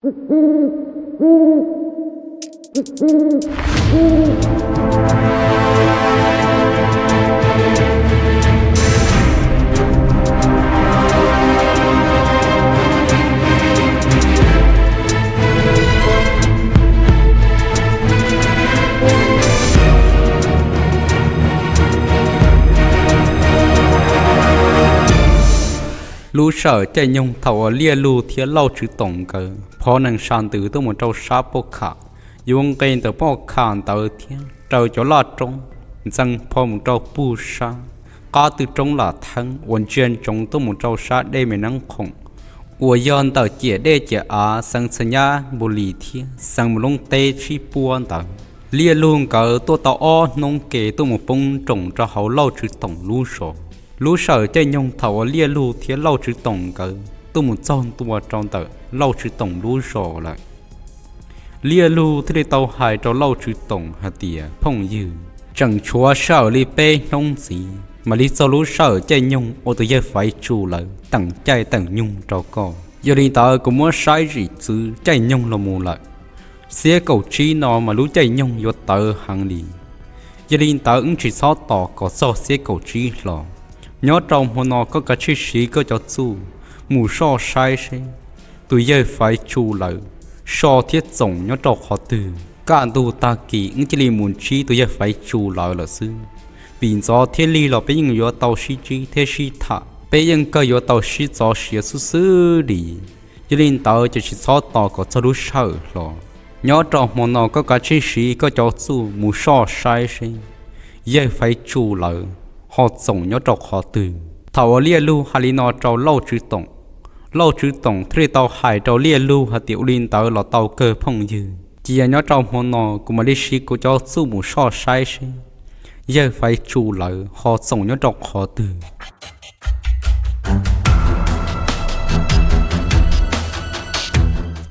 Lub sij hawm caij nyoog thaum uas Liaj Lug thiab Lauj Tswv Toom nkawd phov nees sa ntws tuaj mus rau sab poj kham, yuav nqes ntawm poj kham ntawd thiab raws cov laj roob ntxees phov mus rau pug sab qab twg roob lam theeb uas ntsia ntsoov tuaj mus rau sab dej me neeb khoom uas yog ntawm ciam dej ciam av xeev Txhas Nyab Npus Lis thiab xeev Mus Loob teb sib puab ntawd. Liaj Lug nkawd tuaj tau ob hnub ke tuaj mus poob nroos rau hauv Lauj Tswv Toom lub zos. Lub sij hawm caij nyoog thaum uas Liaj Lug thiab Lauj Tswv Toom nkawd tuaj mus txog ntua rau ntawm Lauj Tswv Toom lub zos lawm, Liaj Lug thiaj li tau hais rau Lauj Tswv Toom hais tias, Phooj ywg, tseem tshuav sij hawm li peb hnub ntxiv mam li txog lub sij hawm caij nyoog uas tus yawg Faiv Tsu lawv teem caij teem nyoog rau koj. Yog li ntawd kuv muab saib zim txwv caij nyoog los mus lawm, xiab kaum tsib no mas lub caij nyoog yuav tawv heev li. Yog li ntawd wb tsis txhob tos kom txog xiab kaum tsib hlo. Nyob rau hmo no koj kav tsij siv koj cov txuj mus soj saib seb tus yawg Faiv Tsu lawv so thiab txoos nyob rau qhov twg. Kaj ntug tag kis wb cia li mus ntsib tus yawg Faiv Tsu lawv lawm xwb. Vim ntxov thiab lig los peb yeej yuav tau sib ntsib thiab sib tham, peb yeej kawg yuav tau sib txov siab xwb xwb li. Yog li ntawd ces tsis txhob tos kom txog lub sij hawm hlo. Nyob rau hmo no koj kav tsij siv koj cov txuj mus soj saib seb yawg Faiv Tsu lawv ho txoos nyob rau qhov twg. Thaum uas Liaj Lug hais li no rau Lauj Tswv Toom, Lauj Tswv Toom thiaj li tau hais rau Liaj Lug hais tias, Ua li ntawd los tau kawg phooj ywg, cia nyob rau hmo no kuv mam li siv kuv cov txuj mus soj saib seb yawg Faiv Tsu lawv ho txoos nyob rau qhov twg.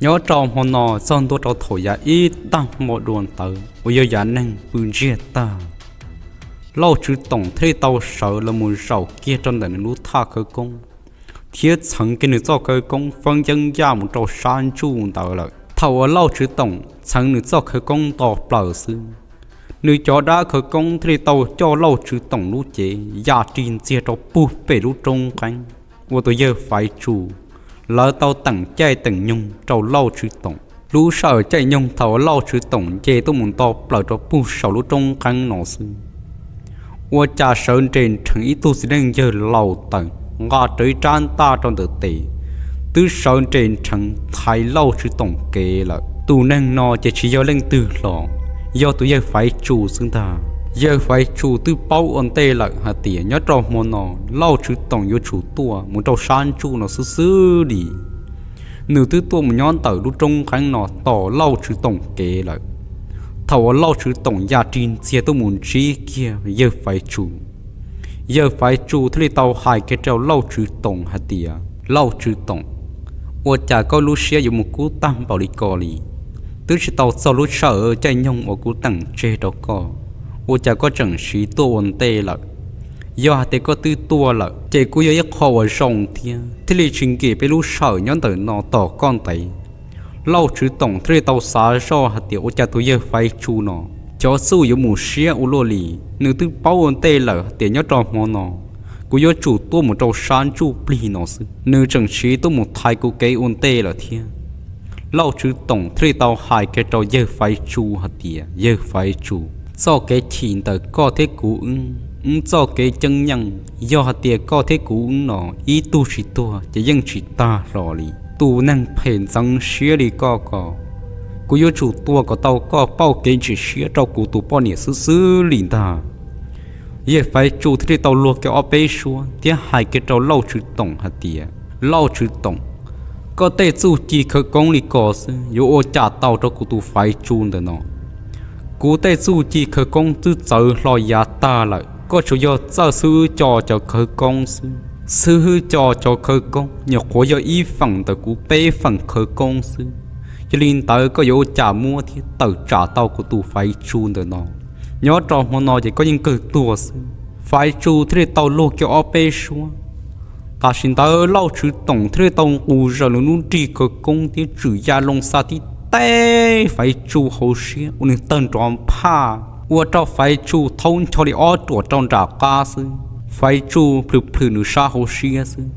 Nyob rau hmo no txog ntua rau thaum yav ib tag hmo dua ntawd uas yog yav neeg pw ntsiag tag, Lauj Tswv Toom thiaj li tau sawv los mus zaum kiag rau ntawm nws lub thaj khawv koob thiab txheev kiag nws txoj khawv koob foob yeeb yaj mus rau sab ntsuj ntawd lawm. Thaum uas Lauj Tswv Toom txheev nws txoj khawv koob nto plaws xwb, nws cov dab khawv koob thiaj li tau coj Lauj Tswv Toom lub cev ya ri ntxiag rau puag pem lub roob nqeeb uas tus yawg Faiv Tsu lawv tau teem caij teem nyoog rau Lauj Tswv Toom. Lub sij hawm caij nyoog thaum uas Lauj Tswv Toom nce tuaj mus nto plaws rau puag saum lub roob nqeeb no xwb, ua cas sawv nres nrheev ib tug txiv neej yawg laus tawm nqa rawv ib rab ntaj rau ntawm tes, twb sawv nres nrheev thaiv Lauj Tswv Toom kev lawm. Tus neeg no ces tsis yog leej twg hlo, yog tus yawg Faiv Tsu xwb ntag. Yawg Faiv Tsu twb paub ua ntej lawm hais tias nyob rau hmo no Lauj Tswv Toom yuav tsum tuaj mus rau sab ntsuj no xwb xwb li. Nws twb tuaj mus nyob ntawm lub roob nqeeb no tos Lauj Tswv Toom kev lawm. Thaum uas Lauj Tswv Toom ya ri ntxiag tuaj mus ntsib kiag yawg Faiv Tsu, yawg Faiv Tsu thiaj li tau hais kiag rau Lauj Tswv Toom hais tias, Lauj Tswv Toom, ua cas koj lub siab yuav mus kub tag npaum li ko li? Twb tsis tau txog lub sij hawm caij nyoog uas kuv teem tseg rau koj, ua cas koj tseem siv tuaj ua ntej lawm? Yog hais tias koj twb tuaj lawm ces kuj yog ib qho uas zoo thiab, thiaj li tsis nkim peb lub sij hawm nyob ntawm no tos koj ntev. Lauj Tswv Toom thiaj li tau xav zoj hais tias ua cas tus yawg Faiv Tsu no cov txuj yuav mus siab ua luaj li. Nws twb paub ua ntej lawm hais tias nyob rau hmo no kuv yuav tsum tuaj mus rau sab ntsuj plig no xwb, nws tseem siv tuaj mus thaiv kuv kev ua ntej lawm thiab. Lauj Tswv Toom thiaj li tau hais kiag rau yawg Faiv Tsu hais tias, Yawg Faiv Tsu, txoj kev chim ntawm koj thiab kuv wb, wb txoj kev ceeb nyeej, yog hais tias koj thiab kuv wb no ib tug tsis tuag ces yeej tsis tag hlo li. Tus neeg phem ntxeev siab li koj ko, kuv yuav tsum tua kom tau koj pauj kev ntsim siab rau kuv tus poj niam xwb xwb li ntag. Yawg Faiv Tsu thiaj li tau luag kiag ob peb suab thiab hais kiag rau Lauj Tswv Toom hais tias, Lauj Tswv Toom, koj tej txuj ci khawv koob li ko xwb yuav ua cas tau rau kuv tus Faiv Tsu ntawm no? Kuv tej txuj ci khawv koob twb txawv hlo yav tag lawm, koj tsuas yog txawj xwb wb co cov khawv koob xwb. Xwb wb co cov khawv koob nyuam qhuav yog ib feem ntawm kuv peb feem khawv koob xwb. Yog li ntawd koj yuav ua cas muab thiab tawm tsam tau kuv tus Faiv Tsu ntawm no? Nyob rau hmo no ces koj yeej kawg tuag xwb. Faiv Tsu thiaj li tau luag kiag ob peb suab Tam sim ntawd Lauj Tswv Toom thiaj li tau nqus zaws nws lub nrig khawv koob thiab tswm ya loo xa tib teg Faiv Tsu hauv siab ua nws tawg nrov phaj, ua rau Faiv Tsu thaub ncho li ob ruam rau nram qab xwb. Faiv Tsu plhws plhws nws sab hauv siab xwb,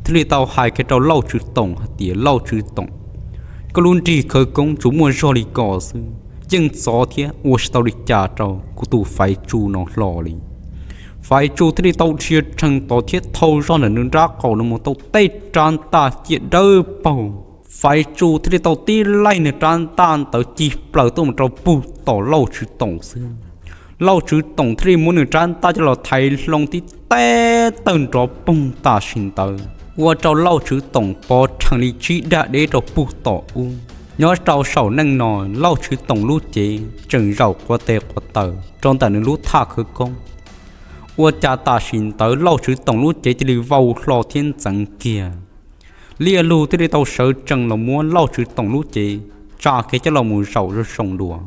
thiaj li tau hais kiag rau Lauj Tswv Toom hais tias, Lauj Tswv Toom, koj lub nrig khawv koob tsuas muaj zog li ko xwb, yeej txov thiab ua tsis tau li cas rau kuv tus Faiv Tsu no hlo li. Faiv Tsu thiaj li tau dhia rhees tod thiab thau zog ntawm nws nrab qaum los mus tau tej rab ntaj ciaj dawb paug. Faiv Tsu thiaj li tau tib laij nws rab ntaj ntawd ci plaws tuaj mus rau puag tom Lauj Tswv Toom xwb. Lauj Tswv Toom thiaj li muab nws rab ntaj coj los thaiv hlo tib teg tawg nrov poog tam sim ntawd, ua rau Lauj Tswv Toom pov rhees li tsib dag deb rau puag tom ub. Nyob rau saum neej no, Lauj Tswv Toom lub cev tseem zaum quav tes quav taw rau ntawm nws lub thaj khawv koob. Ua cas tam sim ntawd Lauj Tswv Toom lub cev cia li vau hlo thiab ntxeev kiag. Liaj Lug thiaj li tau sawv tsees los muab Lauj Tswv Toom lub cev tsa kiag coj los mus zaum zoo zoo dua.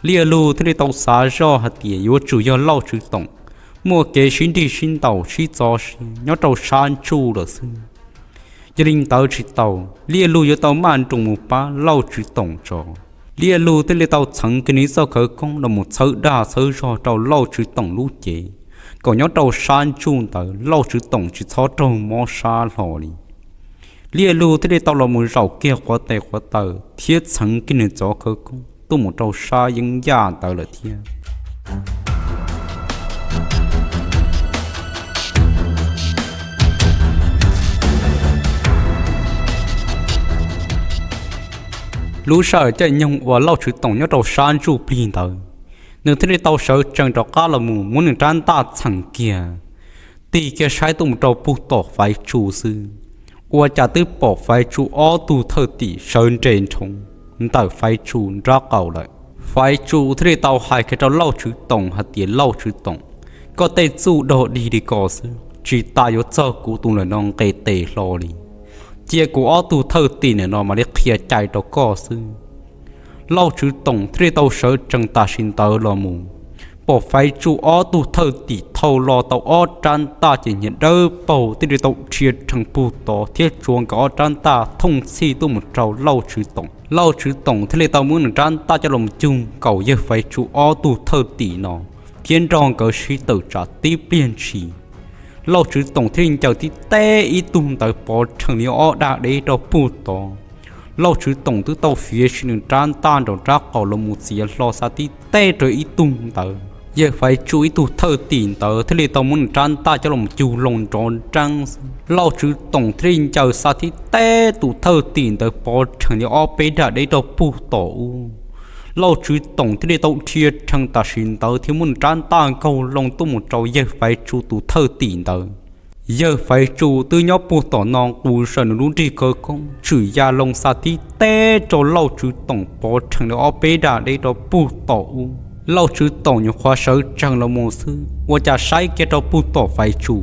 Liaj Lug thiaj li tau xav zoj hais tias yuav tsum yog Lauj Tswv Toom muaj kev sib nrig sib ntaus sib txov siab nyob rau sab ntsuj lawm xwb. Yog li ntawd tsis tau, Liaj Lug yuav tau maj nroos mus pab Lauj Tswv Toom tso. Liaj Lug thiaj li tau txheev kiag nws txoj khawv koob los mus txhawb dag txhawb zog rau Lauj Tswv Toom lub cev, kom nyob rau sab ntsuj ntawd Lauj Tswv Toom tsis txhob raug mob sab hlo li. Liaj Lug thiaj li tau los mus zaum kiag quav tes quav taw thiab txheev kiag nws txoj khawv koob tuaj mus rau sab yeeb yaj ntawd lawm thiab. Lub sij hawm caij nyoog uas Lauj Tswv Toom nyob rau sab ntsuj plig ntawd, nws thiaj li tau sawv tsees rov qab los mus muab nws rab ntaj txheem kiag, tig kiag saib tuaj mus rau puag tom Faiv Tsu xwb, ua cas twb pom Faiv Tsu ob tug thawj tim sawv nres nrhoov ntawm Faiv Tsu nrab qaum lawm. Faiv Tsu thiaj li tau hais kiag rau Lauj Tswv Toom hais tias, Lauj Tswv Toom, koj tej txuj dog dig li ko xwb tsis tas yuav txog kuv tus ntawm no nqes tes hlo li. Cia kuv ob tug thawj tim ntawm no mam li qhia cai rau koj xwb. Lauj Tswv Toom thiaj li tau sawv tsees tam sim ntawd los mus, pom Faiv Tsu ob tug thawj tim thau los tau ob rab ntaj ces nyias dawb paug thiaj li tau dhia rhees puag tod thiab tsuav nkawd ob rab ntaj thooj txhij tuaj mus rau Lauj Tswv Toom. Lauj Tswv Toom thiaj li tau muab nws rab ntaj coj los cug nkaus yawg Faiv Tsu ob tug thawj tim no thiab nrog nkawd sib tawm tsam tib pliag ntshis. Lauj Tswv Toom thiaj li ncaws tib teg ib tug ntawd pov rhees li ob dag deb rau puag tod. Lauj Tswv Toom twb tau fiav sim nws rab ntaj nraum rab qaum los mus txiav hlo xa tib teg rau ib tug ntawd. Yawg Faiv Tsu ib tug thawj tim ntawd thiaj li tau muab nws rab ntaj coj los cug loo nrov nreeb xwb. Lauj Tswv Toom thiaj li ncaws xa tib teg tus thawj tim ntawd pov rhees li ob peb dag deb rau puag tom ub. Lauj Tswv Toom thiaj li tau dhia rhees tam sim ntawd thiab muab nws rab ntaj nkaug loo tuaj mus rau yawg Faiv Tsu tus thawj tim ntawd. Yawg Faiv Tsu twb nyob puag tom no nqus zaws nws lub nrig khawv koob tswm ya loo xa tib teg rau Lauj Tswv Toom pov rhees li ob peb dag deb rau puag tom ub. Lauj Tswv Toom nyuam qhuav sawv tsees los mus xwb, ua cas saib kiag rau puag tom Faiv Tsu,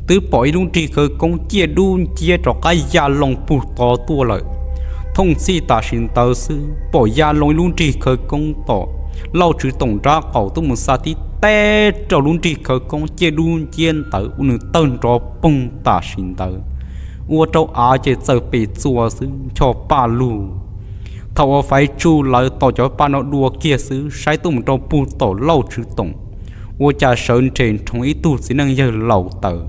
twb pom ib lub nrig khawv koob ciaj dub nciab rov qab ya loo puag tod tuaj lawm. Thooj txhij tam sim ntawd xwb pom ya loo ib lub nrig khawv koob tom Lauj Tswv Toom nrab qaum tuaj mus xa tib teg rau lub nrig khawv koob ciaj dub nciab ntawd ua nws tawg nrov poog tam sim ntawd, ua rau av ces txawm pes txuas xwb ncho paj lug. Thaum uas Faiv Tsu lawv tom cov paj no dua kiag xwb saib tuaj mus rau puag tom Lauj Tswv Toom, ua cas sawv nres nrhoov ib tug txiv neej yawg laus taws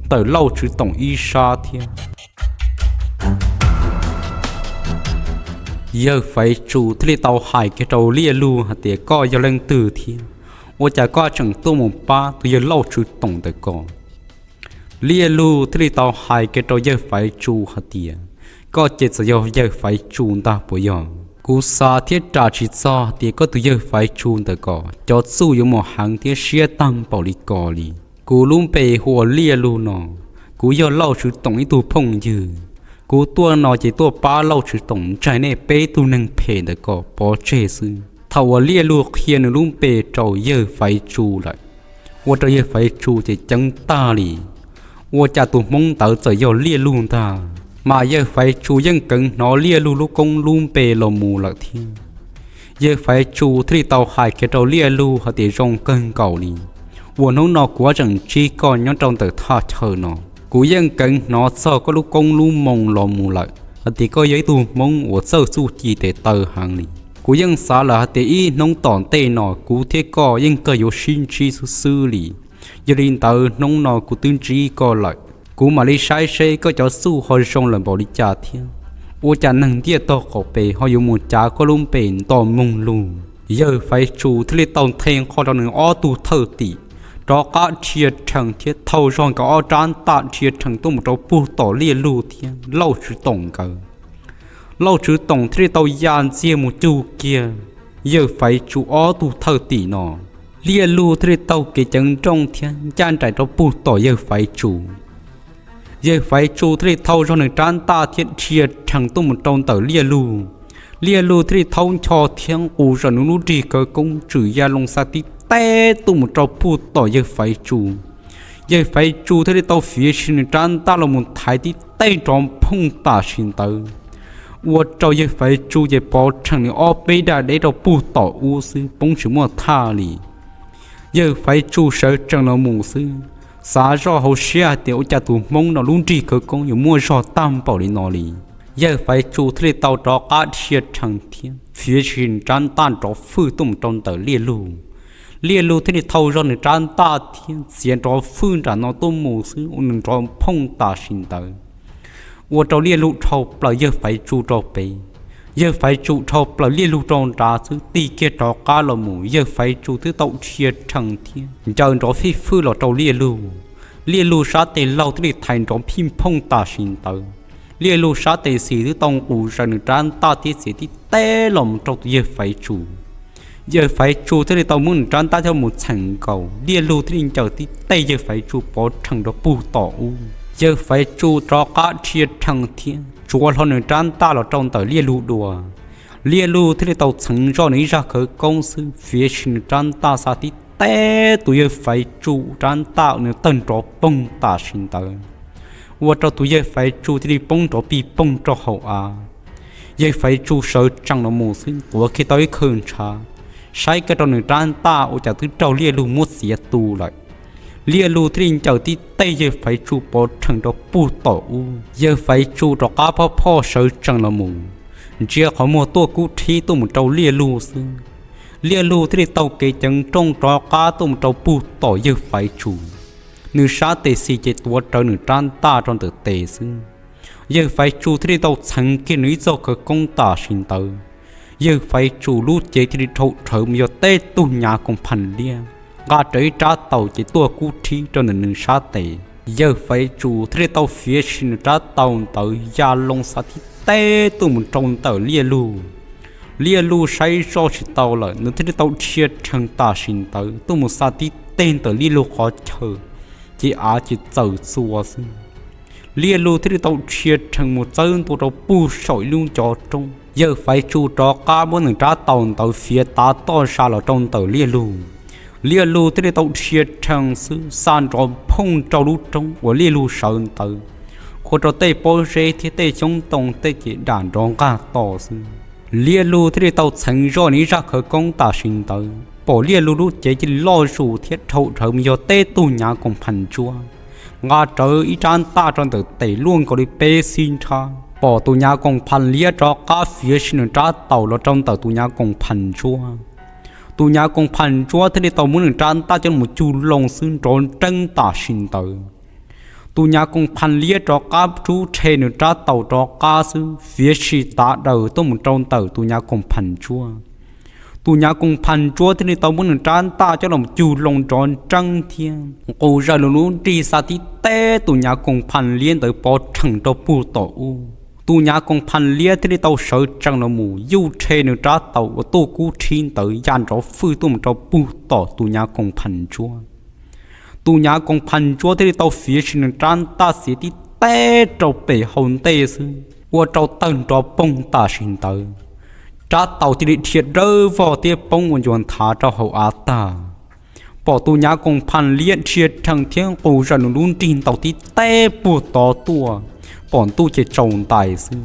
ntawm Lauj Tswv Toom ib sab thiab. Yawg Faiv Tsu thiaj li tau hais kiag rau Liaj Lug hais tias, koj yog leej twg thiab? Ua cas koj tseem tuaj mus pab tus yawg Lauj Tswv Toom ntawm ko? Liaj Lug thiaj li tau hais kiag rau yawg Faiv Tsu hais tias, koj ces txawm yog yawg Faiv Tsu ntag puas yog? Kuv xav thiab ras tsis txog tias koj tus yawg Faiv Tsu ntawm ko cov txuj yuav mus heev thiab siab tag npaum li ko li. Kuv lub npe hu ua Liaj Lug no, kuv yog Lauj Tswv Toom ib tug phooj ywg. Kuv tuaj no ces tuaj pab Lauj Tswv Toom ntsaig nej peb tug neeg phem ntawm ko pov tseg xwb. Thaum uas Liaj Lug qhia nws lub npe rau yawg Faiv Tsu lawm, ua rau yawg Faiv Tsu ces ceeb tag li. Ua cas tus Hmoob ntawd txawm yog Liaj Lug ntag? Mas yawg Faiv Tsu yeej kheev hnov Liaj Lug lub koob lub npe los mus lawm thiab. Yawg Faiv Tsu thiaj li tau hais kiag rau Liaj Lug hais tias, zoo kawg nkaus li, uas hnub no kuv tseem ntsib koj nyob rau ntawm thaj chaw no. Kuv yeej kheev hnov txog koj lub koob lub moo los mus lawm hais tias koj yog ib tug Hmoob uas txawj txuj ci tes taw heev li. Kuv yeej xav lawm hais tias ib hnub tom ntej no kuv thiab koj yeej kawg yuav sib ntsib xwb xwb li. Yog li ntawd hnub no kuv twb ntsib koj lawm, kuv mam li saib seb koj cov txuj ho zoo lawm npaum li cas thiab. Ua cas neeg ntiaj tog qaum pes ho yuav mus cav koj lub npe nto moog lug? Yawg Faiv Tsu thiaj li tau nthe nqho rau nws ob tug thawj tim rov qab dhia rhees thiab thau zog nkawd ob rab ntaj dhia rhees tuaj mus rau puag tom Liaj Lug thiab Lauj Tswv Toom nkawd. Lauj Tswv Toom thiaj li tau ya ntxiag mus cug kiag yawg Faiv Tsu ob tug thawj tim no. Liaj Lug thiaj li taug kev ceev nrooj thiab ncaj nraim rau puag tom yawg Faiv Tsu. Yawg Faiv Tsu thiaj li thau zog nws rab ntaj thiab dhia rhees tuaj mus rau ntawm Liaj Lug. Liaj Lug thiaj li thaub ncho thiab nqus zom nws lub nrig khawv koob tswm ya loo xa tib teb tuaj mus rau puag tom yawg Faiv Tsu. Yawg Faiv Tsu thiaj li tau fiav sim nws rab ntaj los mus thaiv tib teg nrov phooj tam sim ntawd, ua rau yawg Faiv Tsu ces pov rhees nws ob peb daj deb rau puag tom ub xwb poob tsis muaj thaj li. Yawg Faiv Tsu sawv tsees los mus xwb, xav zoj hauv siab hais tias ua cas tus Hmoob no lub nrig khawv koob yuav muaj zog tag npaum li no li. Yawg Faiv Tsu thiaj li tau rov qab dhia rhees thiab fiav sim nws rab ntaj nrov fwj tuaj mus rau ntawm Liaj Lug. Liaj Lug thiaj li thau zog nws rab ntaj thiab txiav nrov fwj nram no tuaj mus xwb ua nws nrov phooj tam sim ntawd, ua rau Liaj Lug dhau plaws yawg Faiv Tsu rau pem, yawg Faiv Tsu dhau plaws Liaj Lug rau nrad xwb tig kiag rov qab los mus. Yawg Faiv Tsu twb tau dhia rhees thiab ncaws nrov fij fwj los rau Liaj Lug. Liaj Lug sab tes laug thiaj li thaiv nrov phij phooj tam sim ntawd. Liaj Lug sab tes xis twb tau nqus zaws nws rab ntaj thiab txiav tib teg los mus rau tus yawg Faiv Tsu. Yawg Faiv Tsu thiaj li tau muab nws rab ntaj coj mus txheem nkaus, Liaj Lug thiaj li ncaws tib teg yawg Faiv Tsu pov rhees rau puag tom ub. Yawg Faiv Tsu rov qab dhia rhees thiab tsuav hlo nws rab ntaj los rau ntawm Liaj Lug dua. Liaj Lug thiaj li tau txheev zoj nws ib zaj khawv koob xwb fiav sim nws rab ntaj xa tib teg tus yawg Faiv Tsu rab ntaj nws tawg nrov poog tam sim ntawd, ua rau tus yawg Faiv Tsu thiaj li poob nrov pij poog rau hauv av. Yawg Faiv Tsu sawv tsees los mus xwb tuav kiag tau ib khawj ntshav, saib kiag rau nws rab ntaj ua cas twb raug Liaj Lug muab txiav tu lawm. Liaj Lug thiaj li ncaws tib teg yawg Faiv Tsu pov rhees rau puag tom ub. Yawg Faiv Tsu rov qab phoj phoj sawv tsees los mus, ntsia qhov muag tuaj kub thib tuaj mus rau Liaj Lug xwb. Liaj Lug thiaj li taug kev ceev nrooj rov qab tuaj mus rau puag tom yawg Faiv Tsu. Nws sab tes xis ces tuav rawv nws rab ntaj rau ntawm tes xwb. Yawg Faiv Tsu thiaj li tau txheev kiag nws ib txoj khawv koob tam sim ntawd. Yawg Faiv Tsu lub cev thiaj li dhau rhawv mus yog tej tug nyav koom phas liab, nqa rawv ib rab taus ces tuaj kub thib rau ntawm nws sab tes. Yawg Faiv Tsu thiaj li tau fiav sim nws rab taus ntawd ya loo xa tib teg tuaj mus rau ntawm Liaj Lug. Liaj Lug saib zoj tsis tau lawm, nws thiaj li tau dhia rhees tam sim ntawd tuaj mus xa tib teg ntawm Liaj Lug qhov chaw, ces av ces txawm txua xwb. Liaj Lug thiaj li tau dhia rhees mus txawb ntua rau puag saum ib lub ncov roob. Yawg Faiv Tsu rov qab muab nws rab taus ntawd fiav tav toj zag los rau ntawm Liaj Lug. Liaj Lug thiaj li tau dhia rhees xwb xa nrov phooj rau lub roob uas Liaj Lug sawv ntawd, ua rau tej pob zeb thiab tej xyoob ntoo tej ces dam nrov nqag to xwb. Liaj Lug thiaj li tau txheev zoj nws ib zaj khawv koob tam sim ntawd, pom Liaj Lug lub cev cia li loj zus thiab dhau rhawv mus yog tej tug nyav koom phas ntsuab, nqa rawv ib rab ntaj rau ntawm tes luaj nkaus li peb xib nrhab. Pom tus nyav koom phas liab rov qab fiav sim nws rab taus los rau ntawm tus nyav koom phas ntsuab. Tus nyav koom phas ntsuab thiaj li tau muab nws rab ntaj coj mus cug loo xwb nrov nreeb tam sim ntawd. Tus nyav koom phas liab rov qab rub rhe nws rab taus rov qab xwb fiav sim tav daws tuaj mus rau ntawm tus nyav koom phas ntsuab. Tus nyav koom phas ntsuab thiaj li tau muab nws rab ntaj coj los cug loo nrov nreeb thiab nqus zaws nws lub nrig xa tib teg tus nyav koom phas liab ntawd pov rhees rau puag tom ub. Tus nyav koom phas liab thiaj li tau sawv tsees los mus yuj rhe nws rab taus uas tuaj kub thib ntawd ya nrov fwj tuaj mus rau puag tom tus nyav koom phas ntsuab. Tus nyav koom phas ntsuab thiaj li tau fiav sim nws rab ntaj xiav tib teg rau pem hau ntej xwb, ua rau tawg nrov poog tam sim ntawd. Rab taus cia li dhia dawb vog thiab poob ua ncua nthav rau hauv av tag. Pom tus nyav koom phas liab dhia rhees thiab nqus zaws nws lub nrig ntaus tib teg puag tod tuaj, pom ntuj ces tsaus ntais xwb.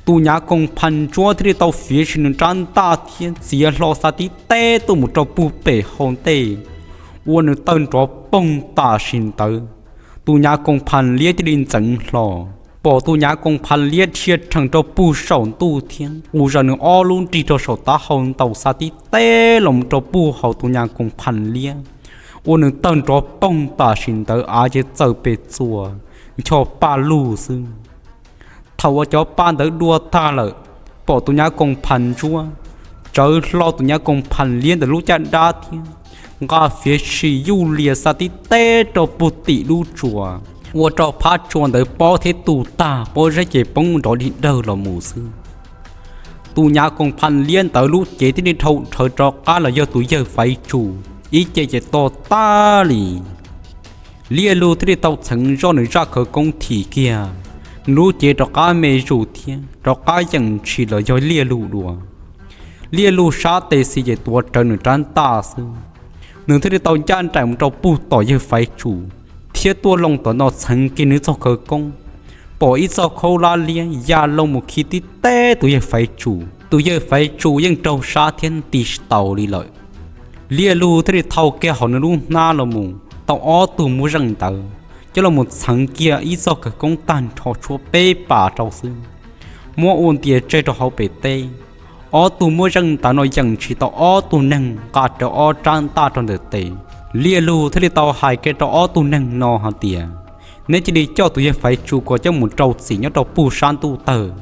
Tus nyav koom phas ntsuab thiaj li tau fiav sim nws rab ntaj thiab txiav hlo xa tib teg tuaj mus rau puag pem hau ntej, ua nws tawg nrov poog tam sim ntawd. Tus nyav koos phas liab cia li ntxeev hlo, pom tus nyav koos phas liab dhia rhees rau puag saum ntuj thiab qus zaws nws ob lub nrig rau saum taub hau ntaus xa tib teb los rau puag hauv tus nyav koos phas liab, ua nws tawg nrov poog tam sim ntawd av ces txawm pes txuas ncho pa lug xwb. Thaum uas cov pa ntawd dua tag lawm, pom tus nyav koos phas ntsuab tsawv hlo tus nyav koos phas liab ntawm lub caj dab thiab nqa fiav sim yuj lias xa tib teb rau puag tim lub tsua, ua rau phab tsua ntawd pob thiab tu tag, pob zeb ces poob nrov dig dawg los mus xwb. Tus nyav koos phas liab ntawd lub cev thiaj li dhau rhawv rov qab los yog tus yawg Faiv Tsu, ib ce ces to tag li. Liaj Lug thiaj li tau txheev zoj nws zaj khawv koob thim kiag, nws lub cev rov qab me zus thiab rov qab yeem ntshis los yog Liaj Lug dua. Liaj Lug sab tes xis ces tuav rawv nws rab ntaj xwb, nws thiaj li tau ncaj nraim mus rau puag tom yawg Faiv Tsu thiab tuaj loo tom no txheev kiag nws txoj khawv koob, pom ib txoj khaub lab liab ya loo mus khi tib teb tus yawg Faiv Tsu. Tus yawg Faiv Tsu yeej raug sab thiab nti tsis taus li lawm. Liaj Lug thiaj li thau kiag hauv nws lub hnab los mus tau ob tug muaj zeej ntawd coj los mus txheev kiag ib txoj khawv koob tag nrho tshuav peb pas rau xwb, muab ua ntias tseg rau hauv pem teb. Ob tug muaj zeej ntawd no yeem ntshis tau ob tug neeg nqa rawv ob rab ntaj rau ntawm tes. Liaj Lug thiaj li tau hais kiag rau ob tug neeg no hais tias, neb cia li coj tus yawg Faiv Tsu ko coj mus rau txim nyob rau puag sab ntuj tawg,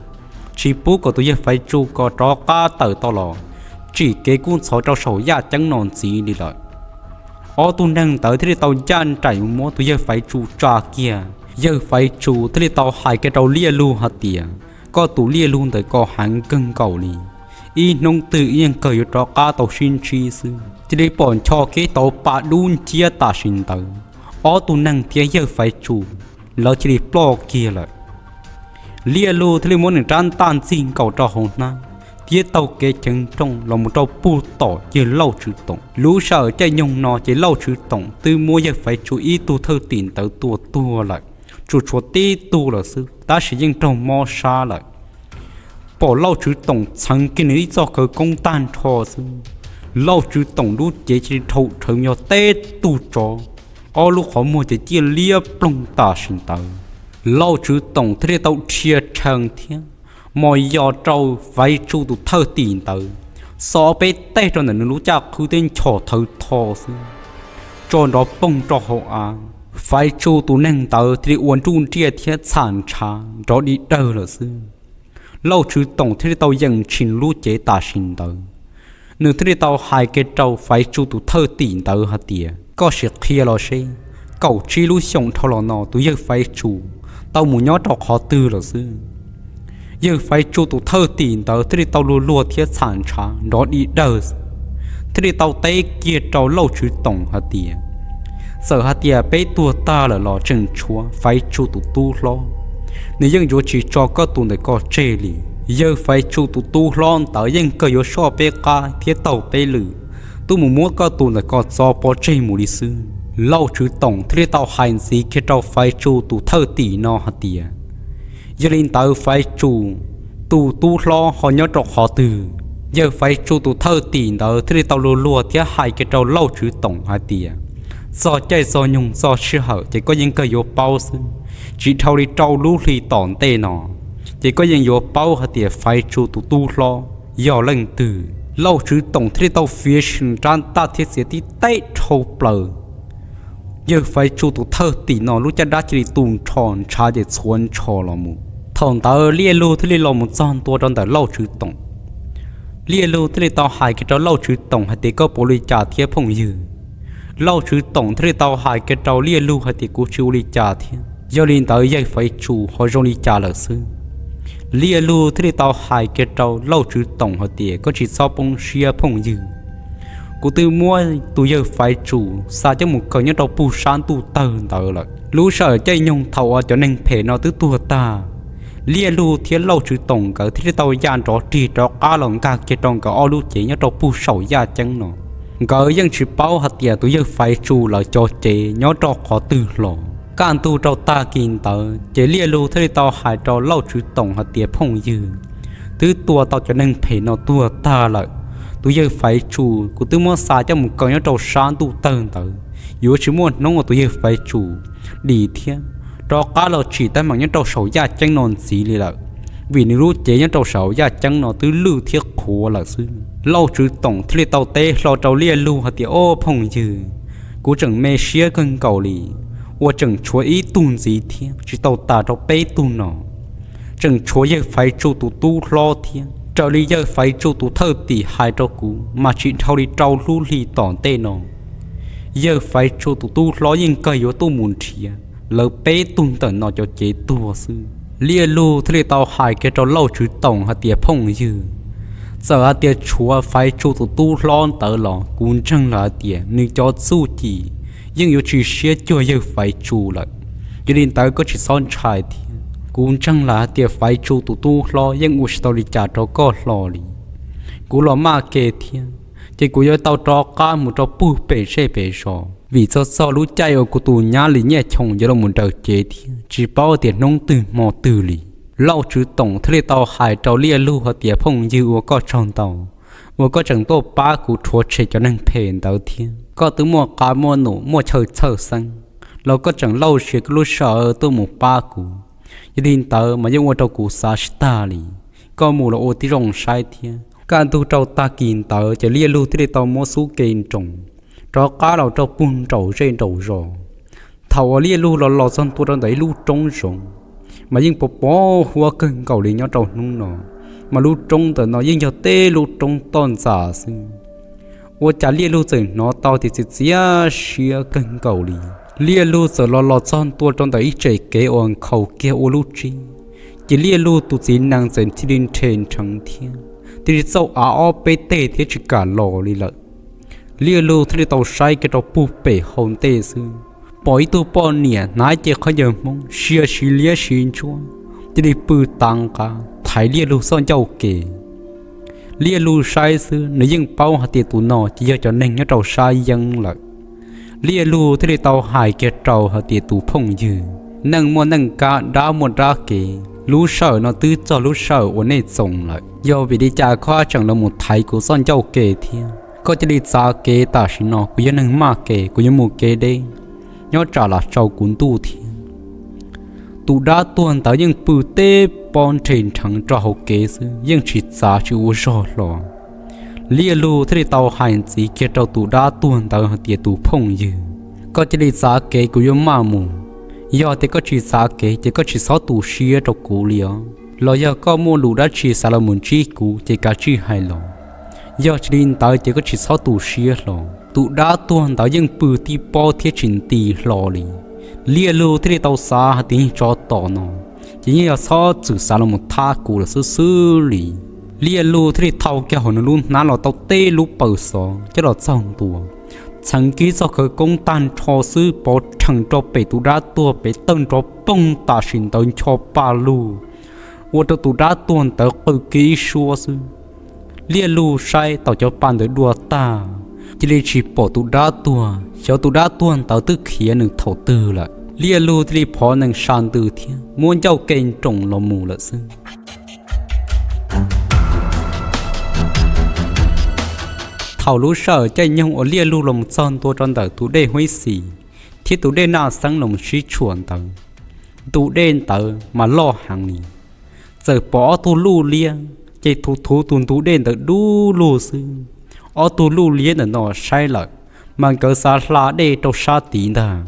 tsis pub kom tus yawg Faiv Tsu ko rov qab tawm tau los tsim kev kub ntxhov rau saum yaj ceeb no ntxiv li lawm. Ob tug neeg ntawd thiaj li tau ncaj nraim mus muab tus yawg Faiv Tsu tsa kiag. Yawg Faiv Tsu thiaj li tau hais kiag rau Liaj Lug hais tias, koj tus Liaj Lug ntawm ko heev kawg nkaus li, ib hnub twg yeej kawg yuav rov qab tau sib ntsib xwb. Cia li pom ncho kiag tau pa dub nciab tam sim ntawd, ob tug neeg thiab yawg Faiv Tsu lawv cia li ploj kiag lawm. Liaj Lug thiaj li muab nws rab ntaj ntxig nkaus rau hauv hnab thiab taug kev cheev nrooj los mus rau puag tom yawg Lauj Tswv Toom. Lub sij hawm caij nyoog no ces Lauj Tswv Toom twb muab yawg Faiv Tsu ib tug thawj tim ntawd tua tuag lawm, tsuas tshuav tib tug lawm xwb, tab sis yeej raug mob sab lawm. Pom Lauj Tswv Toom txheev kiag nws ib txoj khawv koob tag nrho xwb, Lauj Tswv Toom lub cev cia li dhau rhawv yog teb tug tsov, ob lub qhov muag ces ciaj liab ploog tam sim ntawd. Lauj Tswv Toom thiaj li tau dhia rhees thiab mos yos rau Faiv Tsu tus thawj tim ntawd, xo ob peb teg rau ntawm nws lub caj qhwb thiab nchos thawv tho xwb, tso nrov poog rau hauv av. Faiv Tsu tus neeg ntawd thiaj li ua nruj nriaj thiab txham ntshav nrov dig dawg lawm xwb. Lauj Tswv Toom thiaj li tau yeem ntshis lub cev tam sim ntawd, nws thiaj li tau hais kiag rau Faiv Tsu tus thawj tim ntawd hais tias, koj sim qhia los seb, kaum tsib lub xyoos dhau los no tus yawg Faiv Tsu tau mus nyob rau qhov twg lawm xwb? Yawg Faiv Tsu tus thawj tim ntawd thiaj li tau luag luag thiab txham ntshav nrov dig dawg, thiaj li tau teb kiag rau Lauj Tswv Toom hais tias, txawm hais tias peb tuag tag lawm los tseem tshuav Faiv Tsu tus tub hlob, nws yeej yuav tsis tso koj tus ntawm ko tseg li. Yawg Faiv Tsu tus tub hlob ntawd yeej kawg yuav soj peb qab thiab taug peb lwm, tuaj mus muab koj tus ntawm ko txo pov tseg mus li xwb. Lauj Tswv Toom thiaj li tau hais ntxiv kiag rau Faiv Tsu tus thawj tim no hais tias, yog li ntawd Faiv Tsu tus tub hlob ho nyob rau qhov twg? Yawg Faiv Tsu tus thawj tim ntawd thiaj li tau luag luag thiab hais kiag rau Lauj Tswv Toom hais tias, txog caij txog nyoog txog sij hawm ces koj yeej kawg yuav paub xwb. Tsis dhau li rau lub hli tom ntej no, ces koj yeej yuav paub hais tias Faiv Tsu tus tub hlob yog leej twg. Lauj Tswv Toom thiaj li tau fiav sim rab ntaj thiab txiav tib teb dhau plaws. Yawg Faiv Tsu tus thawj tim no lub caj dab cia li tu nrho ntshav ces txhuav nrho los mus. Thaum ntawd Liaj Lug thiaj li los mus txog ntua rau ntawm Lauj Tswv Toom. Liaj Lug thiaj li tau hais kiag rau Lauj Tswv Toom hais tias, koj puas ua li cas thiab phooj ywg? Lauj Tswv Toom thiaj li tau hais kiag rau Liaj Lug hais tias, kuv tsis ua li cas thiab. Yog li ntawd yawg Faiv Tsu ho zoo li cas lawm xwb? Liaj Lug thiaj li tau hais kiag rau Lauj Tswv Toom hais tias, koj tsis txhob poob siab phooj ywg. Kuv twb muab tus yawg Faiv Tsu xa coj mus kaw nyob rau puag sab ntuj tawg ntawd lawm. Lub sij hawm caij nyoog thaum uas cov neeg phem no twb tuag tag, Liaj Lug thiab Lauj Tswv Toom nkawd thiaj li tau ya nrov rig rov qab los nkag kiag rau nkawd ob lub cev nyob rau puag saum yaj ceeb no. Nkawd yeej tsis paub hais tias tus yawg Faiv Tsu lawv cov cev nyob rau qhov twg hlo. Kaj ntug rau tag kis ntawd ces Liaj Lug thiaj li tau hais rau Lauj Tswv Toom hais tias, phooj ywg, twb tua tau cov neeg phem no tuag tag lawm. Tus yawg Faiv Tsu kuv twb muab xa coj mus kaw nyob rau sab ntuj tawg ntawd, yuav tsis muaj hnub uas tus yawg Faiv Tsum dim thiab rov qab los tsim teeb meem nyob rau saum yaj ceeb no ntxiv li lawm, vim nws lub cev nyob rau saum yaj ceeb no twb lwj thiab qhuav lawm xwb. Lauj Tswv Toom thiaj li tau teb hlo rau Liaj Lug hais tias, Ob phooj ywg, kuv tseem me siab kawg nkaus li, uas tseem tshuav ib tug ntxiv thiab tsis tau tas rau peb tug no. Tseem tshuav yawg Faiv Tsum tus tub hlob thiab. Raws li yawg Faiv Tsum tus thawj tim hais rau kuv mas tsis dhau li rau lub hli tom ntej no, yawg Faiv Tsum tus tub hlob yeej kawg yuav tuaj mus nrhiav lawv peb tug ntawm no cov cev tuag xwb. Liaj Lug thiaj li tau hais kiag rau Lauj Tswv Toom hais tias, Phooj ywg, txawm hais tias tshuav Faiv Tsum tus tub hlob ntawd los kuv ntseeg lawm hais tias nws cov txuj ci yeej yuav tsis siab cuag yawg Faiv Tsum lawm. Yog li ntawd koj tsis txhob ntshai thiab. Kuv ntseeg lawm hais tias Faiv Tsum tus tub hlob yeej ua tsis tau li cas rau koj hlo li. Kuv los maj ke thiab, ces kuv yuav tau rov qab mus rau puag pem zej pem zos, vim txog txog lub caij uas kuv tus nyab Lis Nyiaj Choo yuav los mus nraws cev thiab tsis paub tias hnub twg hmo twg li. Lauj Tswv Toom thiaj li tau hais rau Liaj Lug hais tias, Phooj ywg, ua koj tsaug ntau uas koj tseem tuaj pab kuv rhuav tshem cov neeg phem ntawd thiab. Koj twb muaj qab muaj num muaj chaw txhawj xeeb los koj tseem lauj sia koj lub sij hawm tuaj mus pab kuv. Yog li ntawd mas yeej ua rau kuv xav tsis tag li. Koj mus los ua tib zoo saib thiab. Kaj ntug rau tag kis ntawd ces Liaj Lug thiaj li tau muab xub ke nroos rov qab los rau puag nraum zej nraum zos. Thaum uas Liaj Lug los los txog ntua rau ntawm ib lub roob zoov, mas yeej pos pos huab kawg nkaus li nyob rau hnub no, mas lub roob ntawm no yeej yog tej lub roob toj ntxas xwb. Ua cas Liaj Lug txawm hnov tau tias txias txias siab kawg nkaus li. Liaj Lug txawm los los txog ntua rau ntawm ib tsev kev uas nkhaus kiag ua lub tsib, ces Liaj Lug tus txiv nees txawm thiaj li nrhe nrheev thiab thiaj li txauj av ob peb teg thiab tsis kam los li lawm. Liaj Lug thiaj li tau saib kiag rau puag pem hauv ntej xwb, pom ib tug poj niam hnav cev qhov ncauj Hmoob sia siv liab siv ntsuab, cia li pw tav nqa thaiv Liaj Lug txoj ncauj ke. Liaj Lug saib xwb nws yeej paub hais tias tus no ces yog cov neeg nyob rau sab yeeb lawm. Liaj Lug thiaj li tau hais kiag rau hais tias, Tus phooj ywg, neej muaj neej kab, dab muaj dab kev, lub sij hawm no twb txog lub sij hawm uas nej txoos lawm. Yog vim li cas koj tseem los mus thaiv kuv txoj ncauj ke thiab? Koj cia li txav kev tam sim no, kuv yog neeg maj kev, kuv yuav mus kev deb, nyob tsam lam tsau kuv ntuj thiab. Tus dab tuag ntawd yeej pw teb pob nrhe nrheev rau hauv kev xwb, yeej tsis txav tsis ua zog hlo. Liaj Lug thiaj li tau hais ntxiv kiag rau tus dab tuag ntawd hais tias, Tus phooj ywg, koj cia li txav kev, kuv yuav maj mus. Yog tias koj tsis txav kev ces koj tsis txhob tu siab rau kuv li os. Los yog koj muaj lus dab tsi xav los mus ntsib kuv ces kav tsij hais los. Yog tsis li ntawd ces koj tsis txhob tu siab hlo. Tus dab tuag ntawd yeej pw tib pob thiab tsis nti hlo li. Liaj Lug thiaj li tau xav hais tias, Tsov tom no ces yeej yog txhob txwm xav los mus thab kuv lawm xwb xwb li. Liaj Lug thiaj li thau kiag hauv nws lub hnab los tau tej lub paws xov coj los txog ntua, txheev kiag txoj khawv koob tag nrho xwb, pov rhees rau pem tus dab tuag pem tawg nrov poog tam sim ntawd ncho pa lug, ua rau tus dab tuag ntawd qw kiag ib suab xwb. Liaj Lug saib tau cov pa ntawd dua tag, cia li tsis pom tus dab tuag, xyov tus dab tuag ntawd twb khiav nws thaum twg lawm. Liaj Lug thiaj li phov nees sa ntws thiab muab ncauj ke nroos los mus lawm xwb. Thaum lub sij hawm caij nyoog uas Liaj Lug los txog ntua rau ntawm tus dej Huib Xis thiab tus dej Naj Xeeb los sib tshuam ntawd, ntu dej ntawd mas loj heev li. Txawm pom ob tug luj liab ces thuv thuv tus ntu dej ntawd dub lug xwb. Ob tug luj liab ntawm no saib lawm, mas nkawd xav hla dej rau sab tid ntag.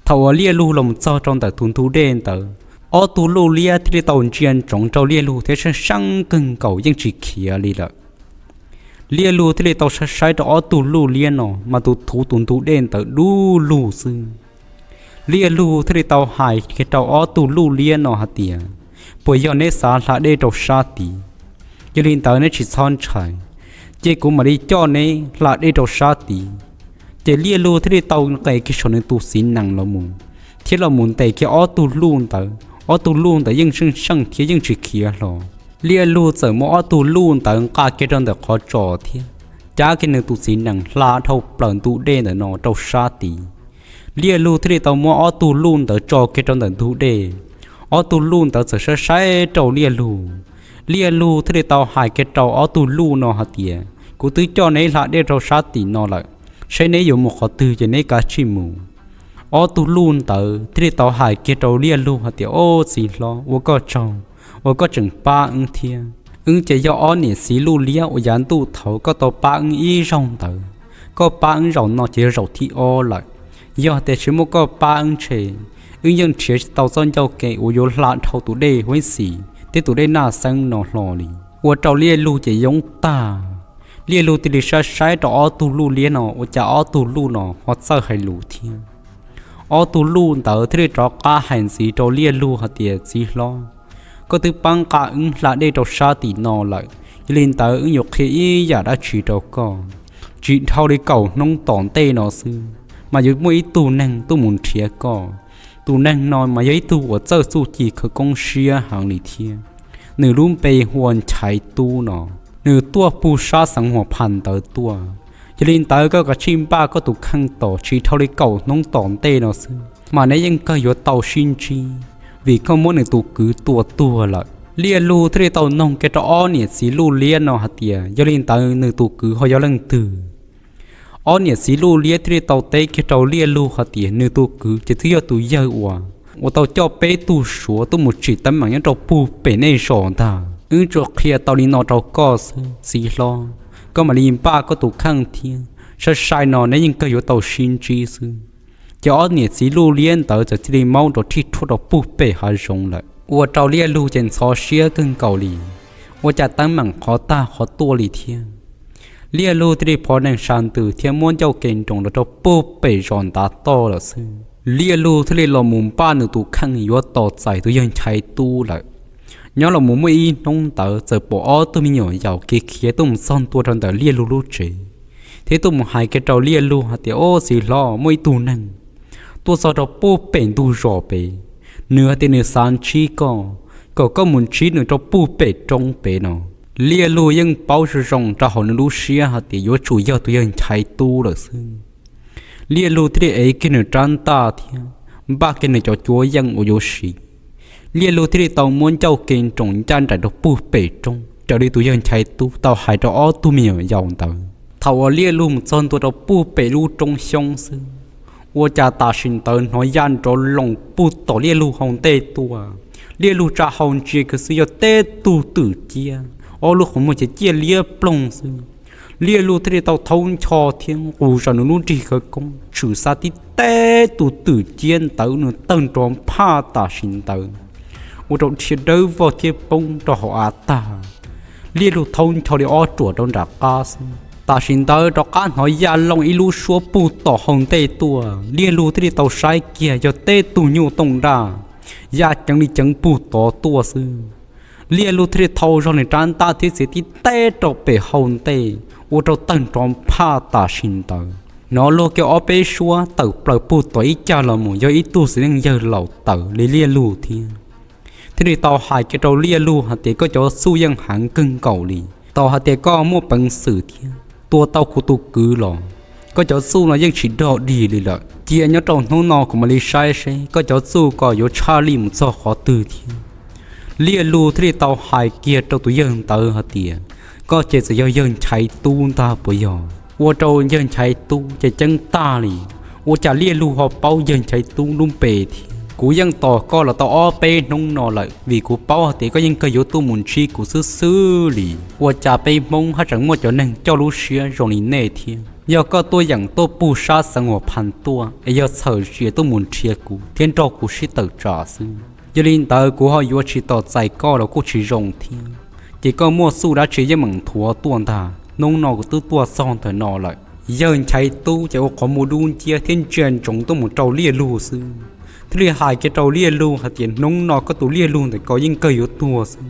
Thaum uas Liaj Lug los txog rau ntawm tus ntu dej ntawd, ob tug luj liab thiaj li tau ntsia ntsoov rau Liaj Lug thiab seeb seeb kawg nkaus yeej tsis khiav li lawm. Liaj Lug thiaj li tau saib saib rau ob tug luj liab no mas tus thuv tus ntu dej ntawd dub lug xwb. Liaj Lug thiaj li tau hais kiag rau ob tug luj liab no hais tias, Puas yog neb xav hla dej rau sab tid? Yog li ntawd neb tsis txhob ntshai, ces kuv mam li coj neb hla dej rau sab tid. Ces Liaj Lug thiaj li tau nqes kiag saum nws tus txiv nees los mus, thiab los mus ntes kiag ob tug luj ntawd. Ob tug luj ntawd yeej seej seej thiab yeej tsis khiav hlo. Liaj Lug txawm muab ob tug luj ntawd nqa kiag rau ntawm qhov tsos thiab cab kiag nws tus txiv nees hla dhau plaws ntu dej ntawm no rau sab tid. Liaj Lug thiaj li tau muab ob tug luj ntawd tso kiag rau ntawm ntug dej. Ob tug luj ntawd txawm saib saib rau Liaj Lug. Liaj Lug thiaj li tau hais kiag rau ob tug luj no hais tias, Kuv twb coj neb hla dej rau sab tim no lawm, saib neb yuav mus qhov twg ces neb kav tsij mus. Ob tug luj ntawd thiaj li tau hais kiag rau Liaj Lug hais tias, Ob txiv hlob, ua koj tsaug uas koj tseem pab wb thiab. Wb ces yog ob niam txiv luj liab uas yav ntuj thaud koj tau pab wb ib zaug ntawd. Koj pab wb zaum no ces yog zaum thib ob lawm. Yog tias tsis muaj koj pab wb ntshe wb yeej nrhiav tsis tau txoj ncauj ke uas yuav hla dhau tus dej Huab Xis thiab tus dej Naj Xeeb no hlo li. Ua rau Liaj Lug ces yoob tag. Liaj Lug thiaj li saib saib rau ob tug luj liab no ua cas ob tug luj no ho txawj hais lus thiab. Ob tug luj ntawd thiaj li rov qab hais ntxiv rau Liaj Lug hais tias, Txiv hlob, koj twb pab nqa wb hla dej rau sab tim no lawm, yog li ntawd wb yuav qhia ib yam dab tsi rau koj. Tsis dhau li kaum hnub tom ntej no xwb, mas yuav muaj ib tug neeg tuaj mus nrhiav koj. Tus neeg no mas yog ib tug uas txawj txuj ci khawv koob siab heev li thiab. Nws lub npe hu ua Nchaiv Tub no. Nws tuaj pug sab xeev Huas Phas ntawd tuaj. Yog li ntawd koj kav tsij npaj koj tus kheej tos, tsis dhau li kaum hnub tom ntej no xwb mas neb yeej kawg yuav tau sib ntsib, vim koj muab nws tus kwv tua tuag lawm. Liaj Lug thiaj li tau noog kiag rau ob niam txiv luj liab no hais tias, Yog li ntawd nws tus kwv ho yog leej twg? Ob niam txiv luj liab thiaj li tau teb kiag rau Liaj Lug hais tias, Nws tus kwv ces twb yog tus yawg uas, uas tau coj peb tug Suav tuaj mus tsim teeb meem nyob rau puag pem nej zos ntag. Wb tsuas qhia tau li no rau koj xwb, txiv hlob, koj mam li npaj koj tus kheej thiab. Sai sai no neb yeej kawg yuav tau sib ntsib xwb. Ces ob niam txiv luj liab ntawd txawm thiaj li maub nrov rhij rhuaj rau puag pem hav zoov lawm. Ua rau Liaj Lug ces ntxhov siab kawg nkaus li, ua cas teeb meem qhov tag qhov tuaj li thiab. Liaj Lug thiaj li phov neeg sa ntws thiab muab ncauj ke nroos los rau puag pem zos ntav toj lawm xwb. Liaj Lug thiaj li los mus npaj nws tus kheej yuav tos txais tus yawg Nchaiv Tub lawm. Nyob los mus muaj ib hnub ntawd txawm pom ob tug me nyuam yaus khiav khiav tuaj mus txog ntua rau ntawm Liaj Lug lub tsev, thiab tuaj mus hais kiag rau Liaj Lug hais tias, Ob txiv hlob, muaj ib tug neeg tuaj txog rau puag pem ntug zos pem, nws hais tias nws xav ntsib koj, kom koj mus ntsib nws rau puag pem roob pem no. Liaj Lug yeej paub zoo zoo rau hauv nws lub siab hais tias yuav tsum yog tus yawg Nchaiv Tub lawm xwb. Liaj Lug thiaj li ev kiag nws rab ntaj thiab npaj kiag nws cov cuab yeej uas yuav siv. Liaj Lug thiaj li tau muab ncauj ke nroos ncaj nraim rau puag pem roob raws li tus yawg Nchaiv Tub tau hais rau ob tug me nyuam yaus ntawd. Thaum uas Liaj Lug mus txog ntua rau puag pem lub roob xyoob xwb, ua cas tam sim ntawd hnov ya nrov loo puag tom Liaj Lug hauv ntej tuaj. Liaj Lug tsa hau ntsia kiag xwb yog teb tug twm ciab, ob lub qhov muag ces ciaj liab ploog xwb. Liaj Lug thiaj li tau thaub ncho thiab nqus zog nws lub nrig khawv koob tshwm xa tib teb tug twm ciab ntawd, nws tawg nrov phaj tam sim ntawd, ua rau dhia dawb vog thiab poob rau hauv av tag. Liaj Lug thaub ncho li ob ruam rau nram qab xwb, tam sim ntawd rov qab hnov ya loo ib lub suab puag tom hauv ntej tuaj. Liaj Lug thiaj li tau saib kiag yog teb tug nyuj tooj daj ya ceev li ceev puag tod tuaj xwb. Liaj Lug thiaj li thau zog nws rab ntaj thiab txiav tib teb rau pem hauv ntej, ua rau tawg nrov phaj tam sim ntawd. Hnov luag kiag ob peb suab tawm plaws puag tom ib cag los mus, yog ib tug txiv neej yawg laus tawm li Liaj Lug thiab. Thiaj li tau hais kiag rau Liaj Lug hais tias, Koj cov txuj yeej heev kawg nkaus li, tau hais tias koj muaj peev xwm thiab tua tau kuv tus kwv los, koj cov txuj no yeej tsis dog dig li lawm. Cia nyob rau hnub no kuv mam li saib seb koj cov txuj ko yuav tshaj lij mus txog qhov twg thiab. Liaj Lug thiaj li tau hais kiag rau tus yawg ntawd hais tias, Koj ces txawm yog yawg Nchaiv Tub ntag puas yog? Ua rau yawg Nchaiv Tub ces ceeb tag li, ua cas Liaj Lug ho paub yawg Nchaiv Tub lub npe thiab. Kuv yeej tos koj los tau ob peb hnub no lawm, vim kuv paub hais tias koj yeej kawg yuav tuaj mus ntsib kuv xwb xwb li. Ua cas peb Hmoob haj tseem muaj cov neeg coj lub siab zoo li nej thiab. Yog koj tuaj yeem tuaj pug sab xeev Huas Phas tuaj es yog txhawm sia tuaj mus nrhiav kuv thiab nrog kuv sib tawm tsam xwb. Yog li ntawd kuv ho yuav tsis tos txais koj los kuj tsis zoo thiab, ces koj muaj txuj dab tsi yeej meem nthuav tuaj ntag. Hnub no kuv twb tuaj txog ntawm no lawm. Yawg Nchaiv Tub ces ua qhov muag dub nciab thiab ntsia ntsoov tuaj mus rau Liaj Lug xwb, thiaj li hais kiag rau Liaj Lug hais tias, Hnub no koj tus Liaj Lug ntawm ko yeej kawg yuav tuag xwb.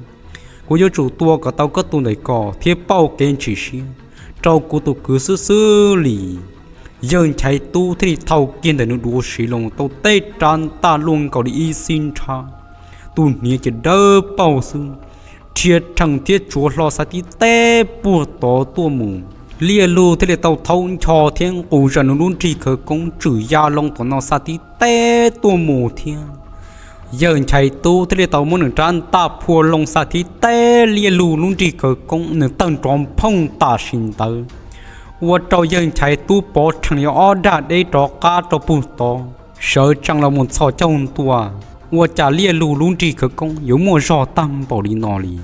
Kuv yuav tsum tua kom tau koj tus ntawm ko thiab pauj kev ntsim siab rau kuv tus kwv xwb xwb li. Yawg Nchaiv Tub thiaj li thau kiag ntawm nws duav siv los tau tej rab ntaj luaj nkaus li ib xib nrhab, tus hniav ces dawb paug xwb, rhia rhees thiab tsuav hlo xa tib teb puag tod tuaj mus. Liaj Lug thiaj li tau thaub ncho thiab nqus zog nws lub nrig khawv koob tswm ya loo tom no xa tib teb tuaj mus thiab. Yawg Nchaiv Tub thiaj li tau muab nws rab ntaj phua loo xa tib teb Liaj Lug lub nrig khawv koob, nws tawg nrov phooj tam sim ntawd, ua rau yawg Nchaiv Tub Pov rhees li ob daj deb rov qab rau puag tod, sawv tsees los mus txhos caug ntua. Ua cas Liaj Lug lub nrig khawv koob yuav muaj zog tag npaum li no li?